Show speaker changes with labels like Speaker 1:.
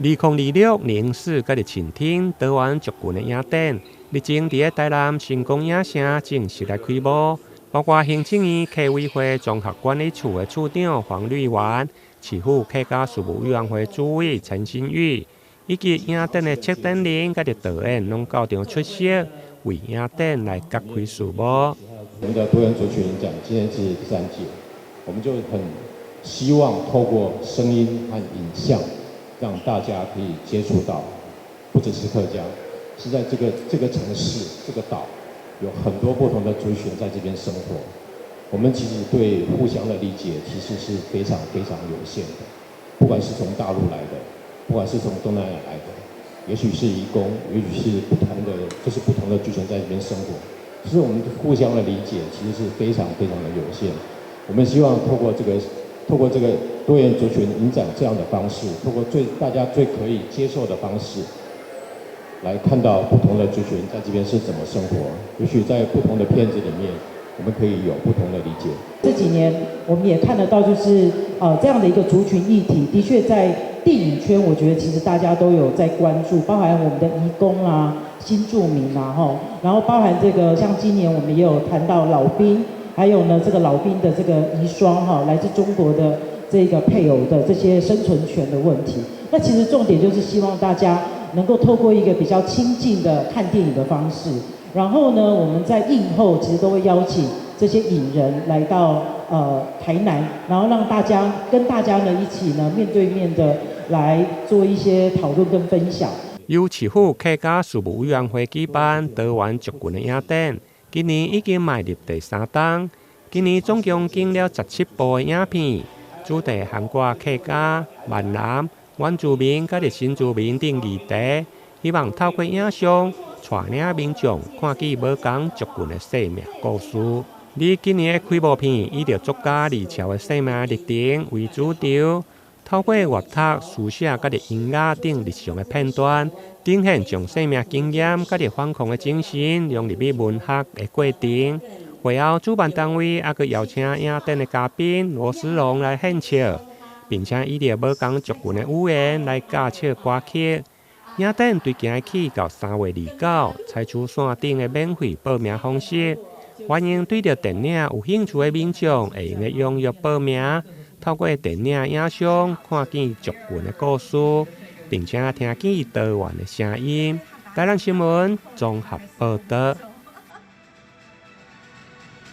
Speaker 1: 2026凝視佮傾聽多元族群的影展，日前佇咧台南星光影城正式來開幕。包括行政院客委會綜合管理處的處長黃綠元、市府客家事務委員會主委陳新玉，以及影展的策展人佮導演，攏到場出席，為影展來揭開序幕。
Speaker 2: 我們的多元族群影展今年是第三屆，我們就很希望透過聲音和影像，讓大家可以接觸到，不只是客家，是在這個城市、這個島，有很多不同的族群在這邊生活。我們其實對互相的理解其實是非常非常有限的。不管是從大陸來的，不管是從東南亞來的，也許是移工，也許是不同的，就是不同的族群在這邊生活。其實我們互相的理解其實是非常非常的有限。我們希望透過這個多元族群影展這樣的方式，透過最大家最可以接受的方式，來看到不同的族群在這邊是怎麼生活。也許在不同的片子裡面，我們可以有不同的理解。
Speaker 3: 這幾年我們也看得到，就是這樣的一個族群議題，的確在電影圈，我覺得其實大家都有在關注，包含我們的移工啊、新住民啊，吼，然後包含這個像今年我們也有談到老兵，還有呢這個老兵的這個遺孀哈，來自中國的這個配偶的這些生存權的問題。那其實重點就是希望大家能夠透過一個比較親近的看電影的方式，然後呢，我們在映後其實都會邀請這些影人來到台南，然後讓大家跟大家呢一起呢面對面的來做一些討論跟分享。
Speaker 1: 由市府客家事務委員會舉辦多元族群的影展，今年已經邁入第三冬。今年總共揀了17部的影片，主題涵蓋客家、閩南、原住民佮新住民等議題，希望透過影像帶領民眾看見無仝族群的生命故事。而今年的開幕片以著作家李敖的生命歷程為主軸，透過閱讀、書寫佮音樂等日常的片段，呈現將生命經驗佮反抗的精神融入去文學的過程。會後，主辦單位猶閣邀請影展的嘉賓羅仕龍來獻笑，並且以著無仝族群的語言來教唱歌曲。影展對今日起到3月29，採取線頂的免費報名方式，歡迎對著電影有興趣的民眾會用得踴躍報名，透過電影影像看見族群的故事，並且聽見多元的聲音。台南新聞綜合報導。